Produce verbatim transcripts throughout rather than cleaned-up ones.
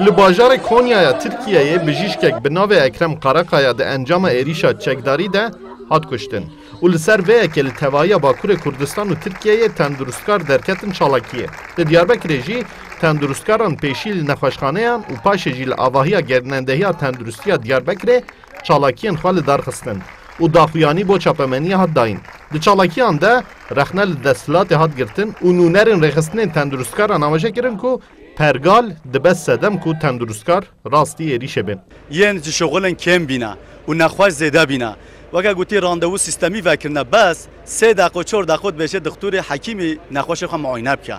Li bajarê Konyaya Tirkiyeyê bijîşkek bi navê Ekrem Karakaya di encama êrîşa çekdarî de hat kuştin û li ser vê yekê li tevahiya Bakurê Kurdistan û Tirkiyeyê tendurustkar derketin çalakiyê. Li Diyarbekirê jî tendurustkaran pêşî li nexweşxaneyan û paşê jî li avahiya Genendehiya Tenduristiya Diyarbekirê çalakiyên xwe li dar xistin û daxuyanî bo çapemeniya hat dayîn. Di çalakiyan de rexne li desthilatê hat girtin û nûnerên rêxistinên tenduristkaran amaje kirin ku pergal dibe sedem ku tendurustkar rastî êrîşê bên. Yên ji şixulin kêm bîne û nexweş zêde bîne. Weke gotî, randevû sîstemî vekirine, bes sê deqo, çor deqo dibêje dixtûrê hekîmî nexweşê xwe muayene bike.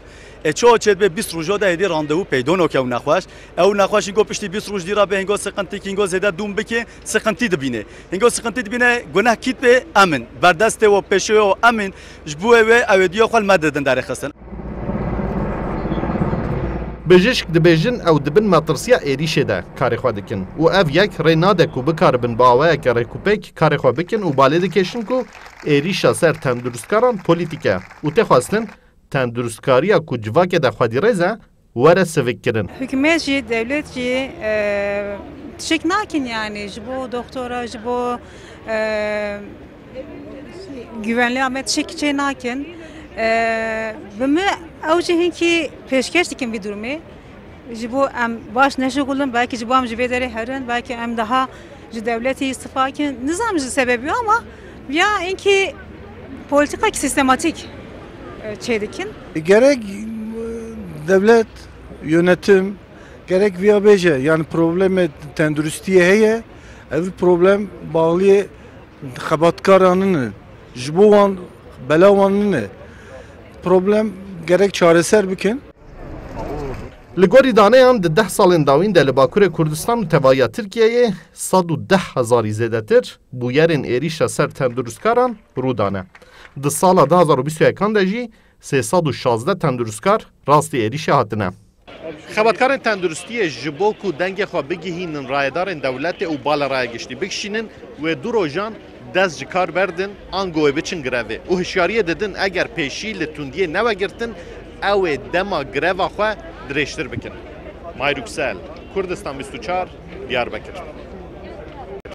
Ê ço çê dibê bîst rojo de hêdî randevû peydo noke ew nexweş. Ew nexweş hingo piştî bîst roj dî re bê, hingo siqintî, hingo zêde dûm bike, siqintî dibîne. Hingo siqintî dibîne, guneh kît bê, em in. Berdestê we, pêşoyê we em in. Ji bo wê ew ê diya xwe li me didin derê xistin. Bijîşk dibêjin ew di bin metirsiya êrîşê de karê xwe dikin û ev yek rê nade ku bikaribin bi awayeke rêkûpêk karê xwe bikin û balê dikêşin ku êrîşa ser tenduristkaran polîtîk e û tê xwestin tendurustkariya ku civakê de xwedîrêz e, were sivikkirin. Hikûmet jî, dewlet jî, e, tiştek nakin, yani ji bo doktora, ji bo, e, güvenliya me tiştek çê nakin. E, bi min ew jî hinkî pêşkeş dikin vî durumê. Ji bo em baş neşixulin, belkî ji bo em ji vê derê herin, belkî em daha ji dewletê îstifa kin. Nizam ji sebebî ama ya inkî politikak sîstematîk, e, çêdikin. Gerek, e, devlet, yönetim, gerek viya bêje, yani problemê tenduristiyê heye, ev problem bağliyê xebatkaran nîne, ji bo wan bela wan nîne. Problem gerek çareser bikin. Li gorî daneyan di deh salên dawîn de li Bakurê Kurdistan û tevahiya Tirkiyeyê sed û deh hezarî zêdetir bûyerên êrîşa ser tenduristkaran rû dane. Di sala du hazar û bîst û yekan de jî sê sed û şazdeh tenduristkar rastî êrîşê hatine. Xebatkarên tenduristiyê ji bo ku dengê xwe bigihînin rayedarên dewletê û bala raya giştî bikişînin, wê du rojan dest ji kar berdin, ango wê biçin grevê û hişyariyê didin, eger pêşî li tundiyê newegirtin, ew ê dema greva xwe dirêjtir bikin. Mahir Yüksel, Kurdistan bîst û çar, Diyarbekir.